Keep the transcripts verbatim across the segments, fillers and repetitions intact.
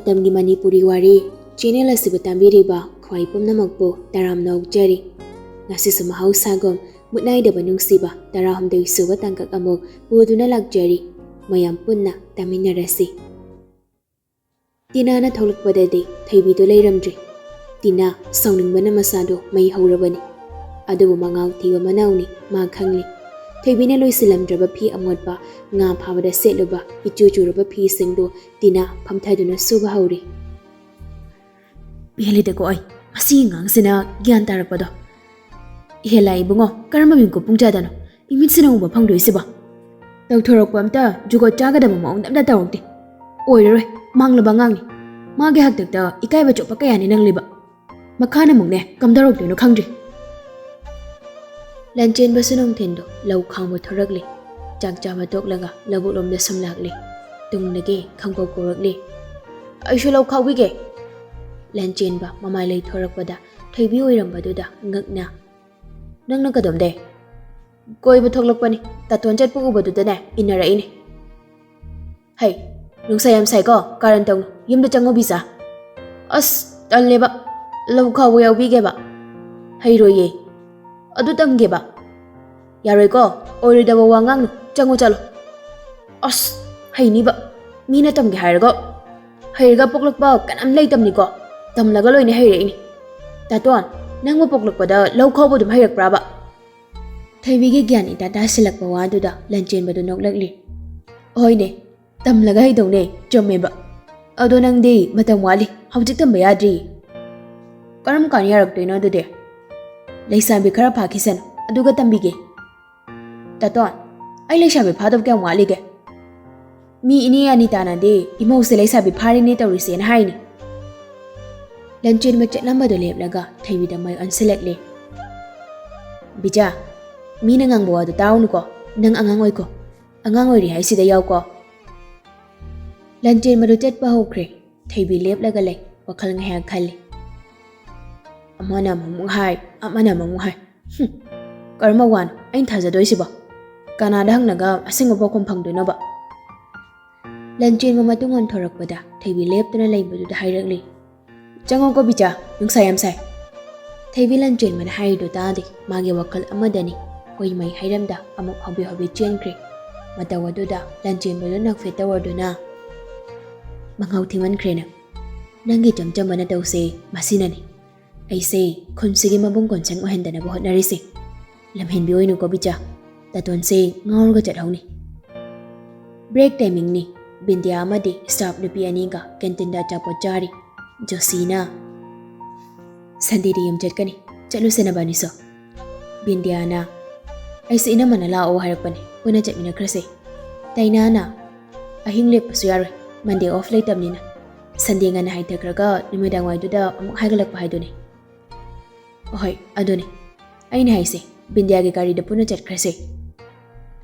ꯃꯇꯝꯒꯤ ꯃꯅꯤꯄꯨꯔꯤ ꯋꯥꯔꯤ ꯆꯦꯅꯦꯜ ꯑꯁꯤꯕꯨ ꯇꯥꯕꯤꯔꯤꯕ ꯈ꯭ꯋꯥꯏ ꯄꯨꯝꯅꯃꯛꯄꯨ ꯇꯔꯥꯝꯅ ꯑꯣꯛꯆꯔꯤ꯫ ꯉꯁꯤꯁꯨ ꯃꯍꯧꯁꯥꯒꯨꯝ ꯃꯨꯠꯅꯥꯏꯗꯕ ꯅꯨꯡꯁꯤꯕ ꯇꯔꯥꯍꯨꯝꯗꯣꯏ ꯁꯨꯕ ꯇꯥꯡꯀꯛ ꯑꯃꯨꯛ ꯄꯨꯗꯨꯅ ꯂꯥꯛꯆꯔꯤ꯫ ꯃꯌꯥꯝ ꯄꯨꯟꯅ ꯇꯥꯃꯤꯟꯅꯔꯁꯤ꯫ ꯇꯤꯅꯥꯅ ꯊꯣꯛꯂꯛꯄꯗꯗꯤ ꯊꯣꯏꯕꯤꯗꯨ ꯂꯩꯔꯝꯗ꯭ꯔꯤ꯫ ꯇꯤꯅꯥ ꯁꯥꯎꯅꯤꯡꯕꯅ ꯃꯁꯥꯗꯨ ꯃꯩ ꯍꯧꯔꯕꯅꯤ꯫ ꯑꯗꯨꯕꯨ ꯃꯉꯥꯎ ꯊꯤꯕ ꯃꯅꯥꯎꯅꯤ, ꯃꯥ ꯈꯪꯂꯤ꯫ ꯊꯣꯏꯕꯤꯅ ꯂꯣꯏꯁꯤꯜꯂꯝꯗ꯭ꯔꯕ ꯐꯤ ꯑꯃꯣꯠꯄ, ꯉꯥ ꯐꯥꯕꯗ ꯁꯦꯠꯂꯨꯕ ꯏꯆꯨ ꯆꯨꯔꯕ ꯐꯤꯁꯤꯡꯗꯨ ꯇꯤꯅꯥ ꯐꯝꯊꯗꯨꯅ ꯁꯨꯕ ꯍꯧꯔꯤ꯫ ꯄꯦꯜꯂꯦꯗꯀꯣ ꯑꯩ, ꯃꯁꯤꯒꯤ ꯑꯉꯥꯡꯁꯤꯅ ꯒ꯭ꯌꯥꯟ ꯇꯥꯔꯛꯄꯗꯣ꯫ ꯏꯍꯦꯂꯥ ꯏꯕꯨꯡꯉꯣ, ꯀꯔꯝꯕ ꯃꯤꯀꯨꯞ ꯄꯨꯡꯖꯥꯗꯅꯣ ꯏꯃꯤꯠꯁꯤꯅ ꯎꯕ ꯐꯪꯗꯣꯏꯁꯤꯕꯣ? ꯇꯧꯊꯣꯔꯛꯄ ꯑꯝꯇ ꯖꯨꯒꯣꯠ ꯆꯥꯒꯗꯕ ꯃꯑꯣꯡꯗ ꯑꯝꯇ ꯇꯧꯔꯛꯇꯦ꯫ ꯑꯣꯏꯔꯔꯣꯏ, ꯃꯥꯡꯂꯕ ꯑꯉꯥꯡꯅꯤ꯫ ꯃꯥꯒꯤ ꯍꯥꯛꯇꯛꯇ ꯏꯀꯥꯏꯕ ꯆꯣꯞꯄ ꯀꯌꯥꯅꯤ ꯅꯪꯂꯤꯕ꯫ ꯃꯈꯥꯅ ꯑꯃꯨꯛꯅꯦ ꯀꯝꯗꯧꯔꯛꯇꯣꯏꯅꯣ ꯈꯪꯗ꯭ꯔꯤ꯫ ꯂꯟꯆꯦꯟꯕꯁꯨ ꯅꯨꯡꯊꯤꯟꯗꯣ ꯂꯧ ꯈꯥꯎꯕ ꯊꯣꯔꯛꯂꯤ꯫ ꯆꯥꯛ ꯆꯥꯕ ꯇꯣꯛꯂꯒ ꯂꯧꯕꯨꯛꯂꯣꯝꯗ ꯁꯨꯝ ꯂꯥꯛꯂꯤ꯫ ꯇꯨꯡꯗꯒꯤ ꯈꯪꯀꯧ ꯀꯧꯔꯛꯂꯤ꯫ "ꯑꯩꯁꯨ ꯂꯧ ꯈꯥꯎꯕꯤꯒꯦ!" ꯂꯟꯆꯦꯟꯕ ꯃꯃꯥꯏ ꯂꯩꯊꯣꯔꯛꯄꯗ ꯊꯣꯏꯕꯤ ꯑꯣꯏꯔꯝꯕꯗꯨꯗ ꯉꯛꯅ, "ꯅꯪꯅ ꯀꯗꯣꯝꯗꯩ?" "ꯀꯣꯏꯕ ꯊꯣꯛꯂꯛꯄꯅꯤ, ꯇꯥꯇꯣꯟ ꯆꯠꯄ ꯎꯕꯗꯨꯗꯅꯦ ꯏꯟꯅꯔꯛꯏꯅꯤ꯫" "ꯍꯩ, ꯅꯨꯡꯁꯥ ꯌꯥꯝ ꯁꯥꯏꯀꯣ, ꯀꯥꯔꯟ ꯇꯧꯅꯨ, ꯌꯨꯝꯗ ꯆꯪꯉꯨ ꯕꯤꯖꯥ꯫" "ꯑꯁ, ꯇꯜꯂꯦꯕ, ꯂꯧ ꯈꯥꯎꯕ ꯌꯥꯎꯕꯤꯒꯦꯕ꯫" "ꯍꯩꯔꯣꯏꯌꯦ, ꯑꯗꯨ ꯇꯝꯒꯦꯕ꯫" "ꯌꯥꯔꯣꯏꯀꯣ, ꯑꯣꯏꯔꯣꯏꯗꯕ ꯋꯥ ꯉꯥꯡꯅꯨ, ꯆꯪꯉꯨ ꯆꯠꯂꯣ꯫" "ꯑꯁ, ꯍꯩꯅꯤꯕ, ꯃꯤꯅ ꯇꯝꯒꯦ ꯍꯥꯏꯔꯒ꯫ ꯍꯩꯔꯒ ꯄꯣꯛꯂꯛꯄ ꯀꯅꯥꯝ ꯂꯩꯇꯕꯅꯤꯀꯣ, ꯇꯝꯂꯒ ꯂꯣꯏꯅ ꯍꯩꯔꯛꯏꯅꯤ꯫ ꯇꯥꯇꯣꯟ, ꯅꯪꯕꯨ ꯄꯣꯛꯂꯛꯄꯗ ꯂꯧ ꯈꯥꯎꯕ ꯑꯗꯨꯝ ꯍꯩꯔꯛꯄ꯭ꯔꯥꯕ?" ꯊꯣꯏꯕꯤꯒꯤ ꯒ꯭ꯌꯥꯟ ꯏꯇꯥ ꯇꯥꯁꯤꯜꯂꯛꯄ ꯋꯥꯗꯨꯗ ꯂꯟꯆꯦꯟꯕꯗꯨ ꯅꯣꯛꯂꯛꯂꯤ꯫ "ꯍꯣꯏꯅꯦ, ꯇꯝꯂꯒ ꯍꯩꯗꯧꯅꯦ, ꯆꯨꯝꯃꯦꯕ꯫ ꯑꯗꯣ ꯅꯪꯗꯤ ꯃꯇꯝ ꯋꯥꯠꯂꯤ, ꯍꯧꯖꯤꯛ ꯇꯝꯕ ꯌꯥꯗ꯭ꯔꯤ꯫" "ꯀꯔꯝ ꯀꯥꯟ ꯌꯥꯔꯛꯇꯣꯏꯅꯣ ꯑꯗꯨꯗꯤ?" "ꯂꯩꯁꯥꯕꯤ ꯈꯔ ꯐꯥꯈꯤꯁꯅꯨ, ꯑꯗꯨꯒ ꯇꯝꯕꯤꯒꯦ꯫" "ꯇꯥꯇꯣꯟ, ꯑꯩ ꯂꯩꯁꯥꯕꯤ ꯐꯥꯗꯕ ꯀꯌꯥꯝ ꯋꯥꯠꯂꯤꯒꯦ?" "ꯃꯤ ꯏꯅꯦ ꯑꯅꯤꯇꯥꯅꯗꯤ ꯏꯃꯧꯁꯦ ꯂꯩꯁꯥꯕꯤ ꯐꯥꯔꯤꯅꯦ ꯇꯧꯔꯤꯁꯦꯅ ꯍꯥꯏꯅꯤ꯫" ꯂꯟꯆꯦꯟꯕ ꯆꯠꯂꯝꯕꯗꯨ ꯂꯦꯞꯂꯒ ꯊꯣꯏꯕꯤꯗ ꯃꯥꯏ ꯑꯣꯟꯁꯤꯜꯂꯛꯂꯦ꯫ "ꯕꯤꯖꯥ, ꯃꯤꯅ ꯉꯥꯡꯕ ꯋꯥꯗꯨ ꯇꯥꯔꯨꯅꯨꯀꯣ, ꯅꯪ ꯑꯉꯥꯡ ꯑꯣꯏꯀꯣ, ꯑꯉꯥꯡ ꯑꯣꯏꯔꯤ ꯍꯥꯏꯁꯤꯗ ꯌꯥꯎꯀꯣ꯫" ꯂꯟꯆꯦꯟꯕꯗꯨ ꯆꯠꯄ ꯍꯧꯈ꯭ꯔꯦ꯫ ꯊꯣꯏꯕꯤ ꯂꯦꯞꯂꯒ ꯂꯩ, ꯋꯥꯈꯜ ꯉꯥꯏꯍꯥꯛ ꯈꯜꯂꯤ꯫ ꯑꯃꯅ ꯑꯃꯃꯨꯛ ꯍꯥꯏ, ꯑꯃꯅ ꯑꯃꯃꯨꯛ ꯍꯥꯏ꯫ ꯍꯨꯝ, ꯀꯔꯝꯕ ꯋꯥꯅꯣ ꯑꯩꯅ ꯊꯥꯖꯗꯣꯏꯁꯤꯕꯣ? ꯀꯅꯥꯗ ꯍꯪꯂꯒ ꯑꯁꯦꯡꯕ ꯄꯥꯎꯈꯨꯝ ꯐꯪꯗꯣꯏꯅꯣꯕ? ꯂꯟꯆꯦꯟꯕ ꯃꯇꯨꯡ ꯑꯣꯟꯊꯣꯔꯛꯄꯗ ꯊꯣꯏꯕꯤ ꯂꯦꯞꯇꯨꯅ ꯂꯩꯕꯗꯨꯗ ꯍꯥꯏꯔꯛꯂꯤ, "ꯆꯪꯉꯣꯀꯣ ꯕꯤꯆꯥ, ꯅꯨꯡꯁꯥ ꯌꯥꯝ ꯁꯥꯏ꯫" ꯊꯣꯏꯕꯤ ꯂꯟꯆꯦꯟꯕꯅ ꯍꯥꯏꯔꯤꯗꯨ ꯇꯥꯗꯦ꯫ ꯃꯥꯒꯤ ꯋꯥꯈꯜ ꯑꯃꯗꯅꯤ꯫ ꯍꯨꯏ ꯃꯩ ꯍꯩꯔꯝꯗ ꯑꯃꯨꯛ ꯍꯣꯕꯦ ꯍꯣꯕꯦ ꯆꯦꯟꯈ꯭ꯔꯦ꯫ ꯃꯇꯧ ꯑꯗꯨꯗ ꯂꯟꯆꯦꯟꯕꯗꯨ ꯅꯣꯛꯐꯦꯠ ꯇꯧꯔꯗꯨꯅ, "ꯃꯉꯥꯎ ꯊꯤꯃꯟꯈ꯭ꯔꯦ ꯅꯪ꯫ ꯅꯪꯒꯤ ꯏꯆꯝ ꯆꯝꯕ ꯅꯇꯧꯁꯦ ꯃꯁꯤꯅꯅꯤ꯫ ꯑꯩꯁꯦ ꯈꯨꯟꯁꯤꯒꯤ ꯃꯕꯨꯡ ꯀꯣꯟꯁꯪ ꯑꯣꯏꯍꯟꯗꯅꯕ ꯍꯣꯠꯅꯔꯤꯁꯦ꯫ ꯂꯝꯍꯦꯟꯕꯤ ꯑꯣꯏꯅꯨꯀꯣ ꯕꯤꯆꯥ꯫ ꯇꯥꯇꯣꯟꯁꯦ ꯉꯥꯎꯔꯒ ꯆꯠꯍꯧꯅꯤ꯫" ꯕ꯭ꯔꯦꯛ ꯇꯥꯏꯃꯤꯡꯅꯤ꯫ ꯕꯤꯟꯗꯤꯌꯥ ꯑꯃꯗꯤ ꯁ꯭ꯇꯥꯐ ꯅꯨꯄꯤ ꯑꯅꯤꯒ ꯀꯦꯟꯇꯤꯟꯗ ꯑꯆꯥꯄꯣꯠ ꯆꯥꯔꯤ꯫ ꯖꯣꯁꯤꯅ, "ꯁꯟꯗꯦꯗꯤ ꯌꯨꯝ ꯆꯠꯀꯅꯤ, ꯆꯠꯂꯨꯁꯦ ꯅꯕꯥꯅꯤꯁꯨ꯫" ꯕꯤꯟꯗꯤꯌꯥꯅ, "ꯑꯩꯁꯦ ꯏꯅꯝꯃꯅ ꯂꯥꯛꯑꯣ ꯍꯥꯏꯔꯛꯄꯅꯦ, ꯄꯨꯟꯅ ꯆꯠꯃꯤꯟꯅꯈ꯭ꯔꯁꯦ꯫" ꯗꯥꯏꯅꯥꯅ, "ꯑꯍꯤꯡ ꯂꯦꯛꯄꯁꯨ ꯌꯥꯔꯣꯏ, ꯃꯟꯗꯦ ꯑꯣꯐ ꯂꯩꯇꯕꯅꯤꯅ꯫ ꯁꯟꯗꯦ ꯉꯟꯅ ꯍꯥꯏꯊꯈ꯭ꯔꯒ ꯅꯨꯃꯤꯗꯥꯡ ꯋꯥꯏꯗꯨꯗ ꯑꯃꯨꯛ ꯍꯥꯏꯒꯠꯂꯛꯄ ꯍꯥꯏꯗꯨꯅꯤ꯫" "ꯑꯍꯣꯏ, ꯑꯗꯨꯅꯤ ꯑꯩꯅ ꯍꯥꯏꯁꯦ, ꯕꯤꯟꯗꯤꯌꯥꯒꯤ ꯒꯥꯔꯤꯗ ꯄꯨꯟꯅ ꯆꯠꯈ꯭ꯔꯁꯦ꯫"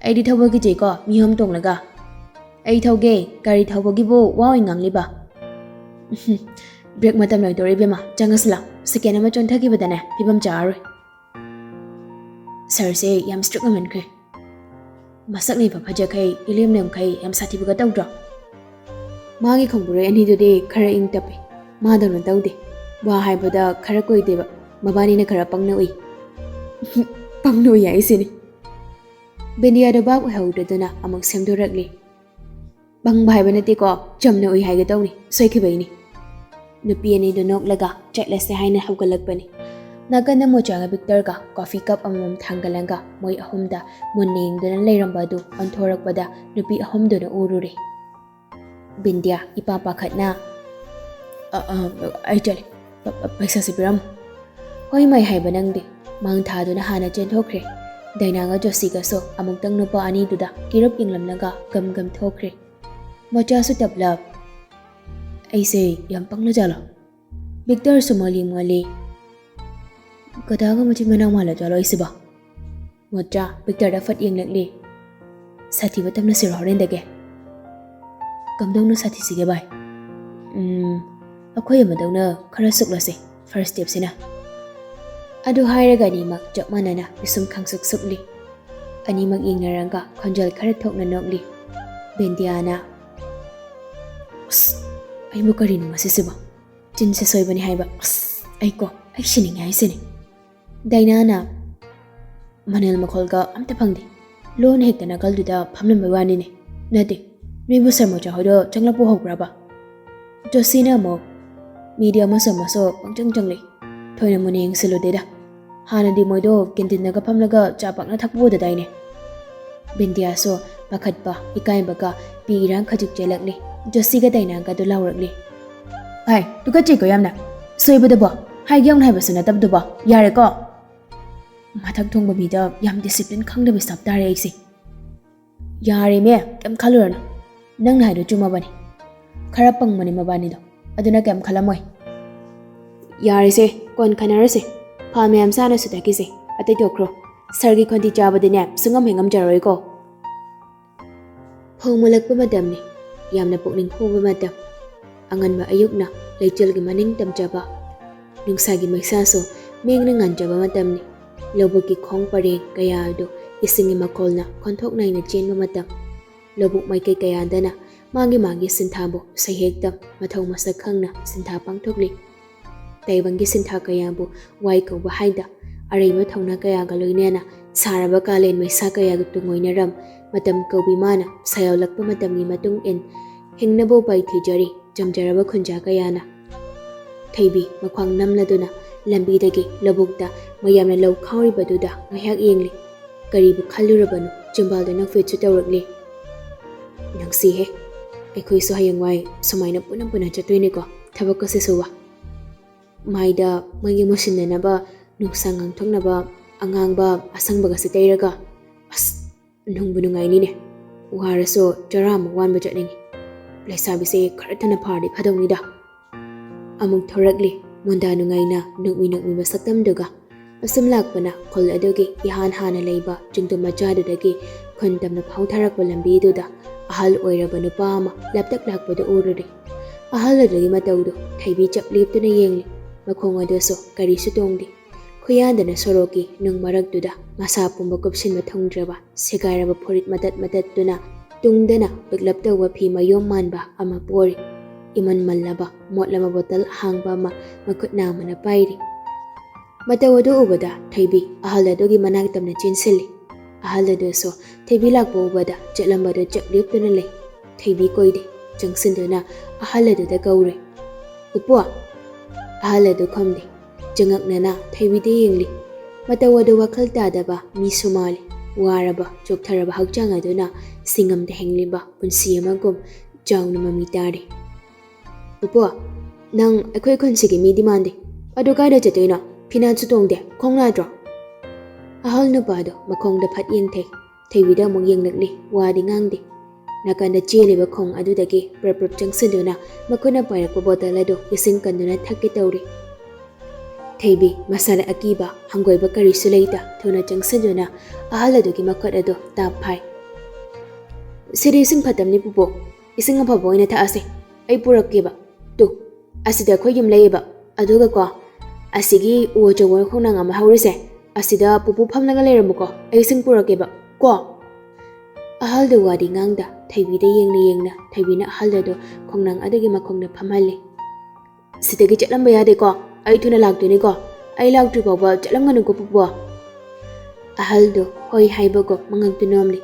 "ꯑꯩꯗꯤ ꯊꯧꯕ ꯀꯤꯖꯩꯀꯣ, ꯃꯤ ꯑꯍꯨꯝ ꯇꯣꯡꯂꯒ꯫" "ꯑꯩ ꯊꯧꯒꯦ, ꯒꯥꯔꯤ ꯊꯧꯕꯒꯤꯕꯨ ꯋꯥ ꯑꯣꯏꯅ ꯉꯥꯡꯂꯤꯕ?" "ꯕ꯭ꯔꯦꯛ ꯃꯇꯝ ꯂꯣꯏꯗꯣꯔꯦ ꯏꯕꯦꯝꯃ, ꯆꯪꯉꯁꯤ ꯂꯥꯎ꯫ ꯁꯦꯀꯦꯟ ꯑꯃ ꯆꯣꯟꯊꯈꯤꯕꯗꯅꯦ ꯐꯤꯕꯝ ꯆꯥꯔꯔꯣꯏ꯫" ꯁꯥꯔꯁꯦ ꯌꯥꯝ ꯁ꯭ꯇ꯭ꯔꯤꯛ ꯑꯣꯏꯃꯟꯈ꯭ꯔꯦ꯫ ꯃꯁꯛꯅ ꯏꯐ ꯐꯖꯈꯩ, ꯏꯂꯦꯝ ꯂꯦꯝꯈꯩ ꯌꯥꯝ ꯁꯥꯊꯤꯕꯒ ꯇꯧꯗ꯭ꯔꯣ? ꯃꯥꯒꯤ ꯈꯣꯡꯕꯨꯔꯩ ꯑꯅꯤꯗꯨꯗꯤ ꯈꯔ ꯏꯪ ꯇꯞꯄꯤ, ꯃꯥꯗꯧꯅ ꯇꯧꯗꯦ꯫ ꯋꯥ ꯍꯥꯏꯕꯗ ꯈꯔ ꯀꯨꯏꯗꯦꯕ, ꯃꯕꯥꯅꯤꯅ ꯈꯔ ꯄꯪꯅ ꯎꯏ꯫" "ꯄꯪꯅ ꯎꯏ ꯍꯥꯏꯁꯤꯅꯤ꯫" ꯕꯤꯟꯗꯤꯌꯥꯗꯣ ꯚꯥꯞ ꯑꯣꯏꯍꯧꯗꯗꯨꯅ ꯑꯃꯨꯛ ꯁꯦꯝꯗꯣꯔꯛꯂꯤ꯫ "ꯄꯪꯕ ꯍꯥꯏꯕ ꯅꯠꯇꯦꯀꯣ, ꯆꯝꯅ ꯎꯏ ꯍꯥꯏꯒꯦ ꯇꯧꯅꯤ, ꯁꯣꯏꯈꯤꯕꯩꯅꯤ꯫" ꯅꯨꯄꯤ ꯑꯅꯤꯗꯨ ꯅꯣꯛꯂꯒ ꯆꯠꯂꯁꯦ ꯍꯥꯏꯅ ꯍꯧꯒꯠꯂꯛꯄꯅꯤ꯫ ꯅꯥꯀꯟꯗ ꯃꯣꯆꯥꯒ ꯚꯤꯛꯇꯔꯒ ꯀꯣꯐꯤ ꯀꯞ ꯑꯃꯃꯝ ꯊꯥꯡꯒꯠꯂꯒ ꯃꯣꯏ ꯑꯍꯨꯝꯗ ꯃꯨꯟꯅ ꯌꯦꯡꯗꯨꯅ ꯂꯩꯔꯝꯕ ꯑꯗꯨ ꯑꯣꯟꯊꯣꯔꯛꯄꯗ ꯅꯨꯄꯤ ꯑꯍꯨꯝꯗꯨꯅ ꯎꯔꯨꯔꯦ꯫ ꯕꯤꯟꯗꯤꯌꯥ ꯏꯄꯥ ꯄꯥꯈꯠꯅ, "ꯑ, ꯑ, ꯑꯩ ꯆꯠꯂꯦ꯫ ꯄ-, ꯄ-, ꯄꯩꯁꯥꯁꯦ ꯄꯤꯔꯝꯃꯨ꯫" ꯍꯣꯏ ꯃꯩ ꯍꯥꯏꯕ ꯅꯪꯗꯤ꯫ ꯃꯥꯡ ꯊꯥꯗꯨꯅ ꯍꯥꯟꯅ ꯆꯦꯟꯊꯣꯛꯈ꯭ꯔꯦ꯫ ꯗꯥꯏꯅꯥꯒ ꯖꯣꯁꯤꯒꯁꯨ ꯑꯃꯨꯛꯇꯪ ꯅꯨꯄꯥ ꯑꯅꯤꯗꯨꯗ ꯀꯤꯔꯨꯞ ꯌꯦꯡꯂꯝꯂꯒ ꯒꯝ ꯒꯝ ꯊꯣꯛꯈ꯭ꯔꯦ꯫ ꯃꯣꯆꯥꯁꯨ ꯇꯞꯂꯞ, "ꯑꯩꯁꯦ ꯌꯥꯝ ꯄꯪꯂ ꯖꯥꯠꯂꯣ?" ꯚꯤꯛꯇꯔꯁꯨ ꯃꯣꯜꯂꯤ ꯃꯣꯜꯂꯤ, "ꯒꯙꯥꯒ ꯃꯆꯤꯟ ꯃꯅꯥꯎ ꯃꯥꯜꯂ ꯖꯥꯠꯂꯣ ꯑꯩꯁꯤꯕꯣ?" ꯃꯣꯆꯥ ꯚꯤꯛꯇꯔꯗ ꯐꯠ ꯌꯦꯡꯂꯛꯂꯤ꯫ "ꯁꯥꯊꯤꯕ ꯇꯝꯂꯁꯤꯔꯣ ꯍꯣꯔꯦꯟꯗꯒꯤ?" "ꯀꯝꯗꯧꯅ ꯁꯥꯊꯤꯁꯤꯒꯦ ꯚꯥꯏ?" "ꯎꯝ, ꯑꯩꯈꯣꯏ ꯑꯃꯗꯧꯅ ꯈꯔ ꯁꯨꯛꯂꯁꯦ ꯐꯥꯔꯁ ꯁ꯭ꯇꯦꯞꯁꯤꯅ꯫" ꯑꯗꯨ ꯍꯥꯏꯔꯒ ꯑꯅꯤꯃꯛ ꯆꯞ ꯃꯥꯟꯅꯅ ꯄꯤꯁꯨꯝ ꯈꯪꯁꯨꯛ ꯁꯨꯛꯂꯤ꯫ ꯑꯅꯤꯃꯛ ꯌꯦꯡꯅꯔꯒ ꯈꯣꯟꯖꯦꯜ ꯈꯔ ꯊꯣꯛꯅ ꯅꯣꯛꯂꯤ꯫ ꯕꯤꯟꯗꯤꯌꯥꯅ, ꯑꯁ, ꯑꯩꯕꯨ ꯀꯔꯤꯅꯣ ꯉꯁꯤꯁꯤꯕꯣ? ꯆꯤꯟꯁꯦ ꯁꯣꯏꯕꯅꯤ ꯍꯥꯏꯕ꯫ ꯑꯁ, ꯑꯩꯀꯣ, ꯑꯩ ꯁꯤꯅꯤꯡꯉꯦ ꯍꯥꯏꯁꯤꯅꯤ꯫ ꯗꯥꯏꯅꯥꯅ ꯃꯅꯦꯜ ꯃꯈꯣꯜꯒ ꯑꯝꯇ ꯐꯪꯗꯦ꯫ ꯂꯣꯟ ꯍꯦꯛꯇ ꯅꯥꯀꯜꯗꯨꯗ ꯐꯝꯂꯝꯕ ꯋꯥꯅꯤꯅꯦ꯫ ꯅꯠꯇꯦ, ꯅꯣꯏꯕꯨ ꯁꯔꯃꯣꯆꯥ ꯍꯣꯏꯗꯣ ꯆꯪꯂꯛꯄ ꯍꯧꯈ꯭ꯔꯕ? ꯖꯣꯁꯤꯅ ꯑꯃꯨꯛ ꯃꯤꯗꯤ ꯑꯃꯁꯨ ꯑꯃꯁꯨ ꯄꯪꯆꯪ ꯆꯪꯂꯛꯏ꯫ ꯊꯣꯏꯅ ꯃꯨꯟꯅ ꯌꯦꯡꯁꯤꯜꯂꯨꯗꯦꯗ꯫ ꯍꯥꯟꯅꯗꯤ ꯃꯣꯏꯗꯣ ꯀꯦꯟꯇꯤꯟꯗꯒ ꯐꯝꯂꯒ ꯆꯥ ꯄꯥꯛꯅ ꯊꯛꯄ ꯎꯗꯗꯥꯏꯅꯦ? ꯕꯤꯟꯗꯤꯌꯥꯁꯨ ꯄꯥꯈꯠꯄ, ꯏꯀꯥꯏꯕꯒ ꯄꯤ ꯏꯔꯥꯡ ꯈꯖꯤꯛ ꯆꯦꯜꯂꯛꯂꯤ꯫ ꯖꯣꯁꯤꯒ ꯗꯥꯏꯅꯥꯒꯗꯣ ꯂꯥꯎꯔꯛꯂꯤ꯫ ꯍꯥꯏ, ꯇꯨꯀꯠꯆꯩꯀꯣ ꯌꯥꯝꯅ꯫ ꯁꯣꯏꯕꯗꯕꯣ ꯍꯥꯏꯒꯦ ꯌꯥꯎꯅ ꯍꯥꯏꯕꯁꯨ ꯅꯠꯇꯕꯗꯨꯕꯣ꯫ ꯌꯥꯔꯦꯀꯣ꯫ ꯃꯊꯛ ꯊꯣꯡꯕ ꯃꯤꯗ ꯌꯥꯝ ꯗꯤꯁꯤꯄ꯭ꯂꯤꯟ ꯈꯪꯗꯕ ꯁꯥꯞ ꯇꯥꯔꯦ ꯑꯩꯁꯦ꯫ ꯌꯥꯔꯦꯃꯦ, ꯀꯩꯝ ꯈꯜꯂꯨꯔꯅꯨ꯫ ꯅꯪꯅ ꯍꯥꯏꯗꯣ ꯆꯨꯝꯃꯕꯅꯤ꯫ ꯈꯔ ꯄꯪꯕꯅꯤ ꯃꯕꯥꯅꯤꯗꯣ, ꯑꯗꯨꯅ ꯀꯩꯝ ꯈꯜꯂꯝꯃꯣꯏ꯫ ꯌꯥꯔꯦꯁꯦ, ꯀꯣꯟ ꯈꯟꯅꯔꯁꯦ꯫ ꯐꯥ ꯃꯌꯥꯝ ꯆꯥꯅꯁꯨ ꯊꯛꯈꯤꯁꯦ, ꯑꯇꯩ ꯇꯣꯛꯈ꯭ꯔꯣ꯫ ꯁꯥꯔꯒꯤ ꯈꯣꯟꯊꯤ ꯆꯥꯕꯗꯤꯅꯦ, ꯁꯨꯡꯉꯝ ꯍꯦꯛ ꯉꯝꯖꯔꯣꯏꯀꯣ꯫ ꯐꯧ ꯃꯨꯜꯂꯛꯄ ꯃꯇꯝꯅꯤ, ꯌꯥꯝꯅ ꯄꯨꯛꯅꯤꯡ ꯍꯨꯕ ꯃꯇꯝ꯫ ꯑꯉꯟꯕ ꯑꯌꯨꯛꯅ ꯂꯩꯆꯤꯜꯒꯤ ꯃꯅꯤꯡ ꯇꯝꯖꯕ, ꯅꯨꯡꯁꯥꯒꯤ ꯃꯩꯁꯥꯁꯨ ꯃꯤꯡꯅ ꯉꯥꯟꯖꯕ ꯃꯇꯝꯅꯤ꯫ ꯂꯧꯕꯨꯛꯀꯤ ꯈꯣꯡ ꯄꯔꯦꯡ ꯀꯌꯥ ꯑꯗꯨ ꯏꯁꯤꯡꯒꯤ ꯃꯈꯣꯜꯅ ꯈꯣꯟꯊꯣꯛ ꯅꯥꯏꯅ ꯆꯦꯟꯕ ꯃꯇꯝ꯫ ꯂꯧꯕꯨꯛ ꯃꯥꯏꯀꯩ ꯀꯌꯥꯗꯅ ꯃꯥꯒꯤ ꯃꯥꯒꯤ ꯁꯤꯟꯊꯥꯕꯨ ꯁꯩꯍꯦꯛꯇ ꯃꯊꯧ ꯃꯁꯛ ꯈꯪꯅ ꯁꯤꯟꯊꯥ ꯄꯥꯡꯊꯣꯛꯂꯤ꯫ ꯇꯥꯏꯕꯪꯒꯤ ꯁꯤꯟꯊꯥ ꯀꯌꯥꯕꯨ ꯋꯥꯏ ꯀꯧꯕ ꯍꯥꯏꯗ, ꯑꯔꯩꯕ ꯊꯧꯅꯥ ꯀꯌꯥꯒ ꯂꯣꯏꯅꯅ ꯁꯥꯔꯕ ꯀꯥꯂꯦꯟ ꯃꯩꯁꯥ ꯀꯌꯥꯒ ꯇꯨꯡꯑꯣꯏꯅꯔꯝ, ꯃꯇꯝ ꯀꯧꯕꯤ ꯃꯥꯅ ꯁꯥꯌꯧꯂꯛꯄ ꯃꯇꯝꯒꯤ ꯃꯇꯨꯡ ꯏꯟ ꯍꯤꯡꯅꯕ ꯎꯄꯥꯏ ꯊꯤꯖꯔꯤ ꯆꯝꯖꯔꯕ ꯈꯨꯟꯖꯥ ꯀꯌꯥꯅ꯫ ꯊꯣꯏꯕꯤ ꯃꯈ꯭ꯋꯥꯡ ꯅꯝꯂꯗꯨꯅ ꯂꯝꯕꯤꯗꯒꯤ ꯂꯧꯕꯨꯛꯇ ꯃꯌꯥꯝꯅ ꯂꯧ ꯈꯥꯎꯔꯤꯕꯗꯨꯗ ꯉꯥꯏꯍꯥꯛ ꯌꯦꯡꯂꯤ꯫ ꯀꯔꯤꯕꯨ ꯈꯜꯂꯨꯔꯕꯅꯣ, ꯆꯤꯝꯕꯥꯜꯗꯨꯅ ꯐꯤꯠꯁꯨ ꯇꯧꯔꯛꯂꯤ꯫ ꯅꯨꯡꯁꯤꯍꯦ, ꯑꯩꯈꯣꯏꯁꯨ ꯍꯌꯦꯡꯋꯥꯏ ꯁꯨꯃꯥꯏꯅ ꯄꯨꯟꯅ ꯄꯨꯟꯅ ꯆꯠꯇꯣꯏꯅꯤꯀꯣ, ꯊꯕꯛꯀꯁꯦ ꯁꯨꯕ꯫ ꯃꯥꯏꯗ ꯃꯣꯏꯒꯤ ꯃꯨꯁꯤꯟꯅꯅꯕ ꯅꯨꯡꯁꯥ ꯉꯥꯡꯊꯣꯛꯅꯕ ꯑꯉꯥꯡꯕ ꯑꯁꯪꯕꯒꯁꯦ ꯇꯩꯔꯒ꯫ ꯑꯁ, ꯅꯨꯡꯕꯨ ꯅꯨꯡꯉꯥꯏꯅꯤꯅꯦ꯫ ꯋꯥꯔꯁꯨ ꯆꯔꯥ ꯑꯃ ꯋꯥꯟꯕ ꯆꯠꯅꯤꯡꯉꯤ꯫ ꯂꯩꯁꯥꯕꯤꯁꯦ ꯈꯔ ꯊꯨꯅ ꯐꯥꯔꯗꯤ ꯐꯗꯧꯅꯤꯗ꯫ ꯑꯃꯨꯛ ꯊꯣꯔꯛꯂꯤ ꯃꯨꯟꯗꯥ ꯅꯨꯡꯉꯥꯏꯅ ꯅꯣꯛꯃꯤ ꯅꯣꯛꯃꯤꯕ ꯁꯛꯇꯝꯗꯨꯒ꯫ ꯑꯁꯨꯝ ꯂꯥꯛꯄꯅ ꯈꯨꯜ ꯑꯗꯨꯒꯤ ꯏꯍꯥꯟ ꯍꯥꯟꯅ ꯂꯩꯕ ꯆꯤꯡꯗꯨꯝ ꯃꯆꯥꯗꯨꯗꯒꯤ ꯈꯨꯟ ꯇꯝꯅ ꯐꯥꯎꯊꯔꯛꯄ ꯂꯝꯕꯤꯗꯨꯗ ꯑꯍꯜ ꯑꯣꯏꯔꯕ ꯅꯨꯄꯥ ꯑꯃ ꯂꯥꯞꯇꯛ ꯂꯥꯛꯄꯗꯨ ꯎꯔꯨꯔꯦ꯫ ꯑꯍꯜ ꯑꯗꯨꯒꯤ ꯃꯇꯧꯗꯨ ꯊꯣꯏꯕꯤ ꯆꯞ ꯂꯦꯞꯇꯨꯅ ꯌꯦꯡꯂꯤ꯫ ꯃꯈꯣꯡ ꯑꯗꯨꯁꯨ ꯀꯔꯤꯁꯨ ꯇꯣꯡꯗꯦ꯫ ꯈꯨꯌꯥꯟꯗꯅ ꯁꯣꯔꯣꯛꯀꯤ ꯅꯨꯡ ꯃꯔꯛꯇꯨꯗ ꯃꯁꯥ ꯄꯨꯝꯕ ꯀꯨꯞꯁꯤꯟꯕ ꯊꯨꯡꯗ꯭ꯔꯕ ꯁꯦꯒꯥꯏꯔꯕ ꯐꯨꯔꯤꯠ ꯃꯇꯠ ꯃꯇꯠꯇꯨꯅ ꯇꯨꯡꯗꯅ ꯄꯤꯛꯂꯞ ꯇꯧꯕ ꯐꯤ ꯃꯌꯣꯝ ꯃꯥꯟꯕ ꯑꯃ ꯄꯣꯔꯤ꯫ ꯏꯃꯟ ꯃꯜꯂꯕ ꯃꯣꯠꯂꯕ ꯕꯣꯇꯜ ꯑꯍꯥꯡꯕ ꯑꯃ ꯃꯈꯨꯠ ꯅꯥꯝꯃꯅ ꯄꯥꯏꯔꯤ꯫ ꯃꯇꯧ ꯑꯗꯨ ꯎꯕꯗ ꯊꯣꯏꯕꯤ ꯑꯍꯜ ꯑꯗꯨꯒꯤ ꯃꯅꯥꯛ ꯇꯝꯅ ꯆꯦꯟꯁꯤꯜꯂꯤ꯫ ꯑꯍꯜ ꯑꯗꯨꯁꯨ ꯊꯣꯏꯕꯤ ꯂꯥꯛꯄ ꯎꯕꯗ ꯆꯠꯂꯝꯕꯗꯨ ꯆꯞ ꯂꯦꯞꯇꯨꯅ ꯂꯩ꯫ ꯊꯣꯏꯕꯤ ꯀꯣꯏꯗꯦ꯫ ꯆꯪꯁꯤꯟꯗꯨꯅ ꯑꯍꯜ ꯑꯗꯨꯗ ꯀꯧꯔꯦ, "ꯄꯨꯄꯨ!" ꯑꯍꯜ ꯑꯗꯨ ꯈꯨꯝꯗꯦ꯫ ꯆꯉꯛꯅꯅ ꯊꯣꯏꯕꯤꯗ ꯌꯦꯡꯂꯤ꯫ ꯃꯇꯧ ꯑꯗꯨ ꯋꯥꯈꯜ ꯇꯥꯗꯕ ꯃꯤꯁꯨ ꯃꯥꯜꯂꯤ꯫ ꯋꯥꯔꯕ, ꯆꯣꯛꯊꯔꯕ ꯍꯛꯆꯥꯡ ꯑꯗꯨꯅ ꯁꯤꯡꯉꯝꯗ ꯍꯤꯡꯂꯤꯕ ꯄꯨꯟꯁꯤ ꯑꯃꯒꯨꯝ ꯆꯥꯎꯅ ꯃꯃꯤ ꯇꯥꯔꯤ꯫ "ꯄꯨꯄꯨ, ꯅꯪ ꯑꯩꯈꯣꯏ ꯈꯨꯟꯁꯤꯒꯤ ꯃꯤꯗꯤ ꯃꯥꯟꯗꯦ꯫ ꯑꯗꯨ ꯀꯥꯏꯗ ꯆꯠꯇꯣꯏꯅꯣ? ꯐꯤꯅꯥꯠꯁꯨ ꯇꯣꯡꯗꯦ, ꯈꯣꯡ ꯅꯥꯗ꯭ꯔꯣ?" ꯑꯍꯜ ꯅꯨꯄꯥꯗꯣ ꯃꯈꯣꯡꯗ ꯐꯠ ꯌꯦꯡꯊꯩ꯫ ꯊꯣꯏꯕꯤꯗ ꯑꯃꯨꯛ ꯌꯦꯡꯂꯛꯂꯤ, ꯋꯥꯗꯤ ꯉꯥꯡꯗꯦ꯫ ꯅꯥꯀꯟꯗ ꯆꯦꯜꯂꯤꯕ ꯈꯣꯡ ꯑꯗꯨꯗꯒꯤ ꯄ꯭ꯔꯞ ꯄ꯭ꯔꯞ ꯆꯪꯁꯤꯟꯗꯨꯅ ꯃꯈꯨꯠꯅ ꯄꯥꯏꯔꯛꯄ ꯕꯣꯇꯜ ꯑꯗꯨ ꯏꯁꯤꯡ ꯀꯟꯗꯨꯅ ꯊꯛꯀꯦ ꯇꯧꯔꯤ꯫ ꯊꯣꯏꯕꯤ ꯃꯁꯥꯗ ꯑꯀꯤꯕ, ꯍꯪꯒꯣꯏꯕ ꯀꯔꯤꯁꯨ ꯂꯩꯇ ꯊꯨꯅ ꯆꯪꯁꯤꯟꯗꯨꯅ ꯑꯍꯜ ꯑꯗꯨꯒꯤ ꯃꯈꯨꯠ ꯑꯗꯨ ꯇꯥꯞ ꯐꯥꯏ꯫ "ꯁꯤꯗꯤ ꯏꯁꯤꯡ ꯐꯠꯇꯕꯅꯤ ꯄꯨꯄꯨ, ꯏꯁꯤꯡ ꯑꯐꯕ ꯑꯣꯏꯅ ꯊꯛꯑꯁꯦ꯫ ꯑꯩ ꯄꯨꯔꯛꯀꯦꯕ꯫ ꯇꯨ, ꯑꯁꯤꯗ ꯑꯩꯈꯣꯏ ꯌꯨꯝ ꯂꯩꯌꯦꯕ꯫ ꯑꯗꯨꯒꯀꯣ, ꯑꯁꯤꯒꯤ ꯎ ꯑꯆꯧꯕ ꯈꯣꯡꯅꯥꯡ ꯑꯃ ꯍꯧꯔꯤꯁꯦ, ꯑꯁꯤꯗ ꯄꯨꯄꯨ ꯐꯝꯂꯒ ꯂꯩꯔꯝꯃꯨꯀꯣ, ꯑꯩ ꯏꯁꯤꯡ ꯄꯨꯔꯛꯀꯦꯕ ꯀꯣ?" ꯑꯍꯜꯗꯨ ꯋꯥꯗꯤ ꯉꯥꯡꯗ ꯊꯣꯏꯕꯤꯗ ꯌꯦꯡꯅ ꯌꯦꯡꯅ ꯊꯣꯏꯕꯤꯅ ꯑꯍꯜ ꯑꯗꯨ ꯈꯣꯡꯅꯥꯡ ꯑꯗꯨꯒꯤ ꯃꯈꯣꯡꯗ ꯐꯝꯍꯜꯂꯤ꯫ "ꯁꯤꯗꯒꯤ ꯆꯠꯂꯝꯕ ꯌꯥꯗꯦꯀꯣ, ꯑꯩ ꯊꯨꯅ ꯂꯥꯛꯇꯣꯏꯅꯤꯀꯣ, ꯑꯩ ꯂꯥꯛꯇ꯭ꯔꯤ ꯐꯥꯎꯕ ꯆꯠꯂꯝꯒꯅꯨꯀꯣ ꯄꯨꯄꯨ꯫" ꯑꯍꯜꯗꯨ ꯍꯣꯏ ꯍꯥꯏꯕꯒꯨꯝ ꯃꯉꯛꯇꯨ ꯅꯣꯝꯂꯤ꯫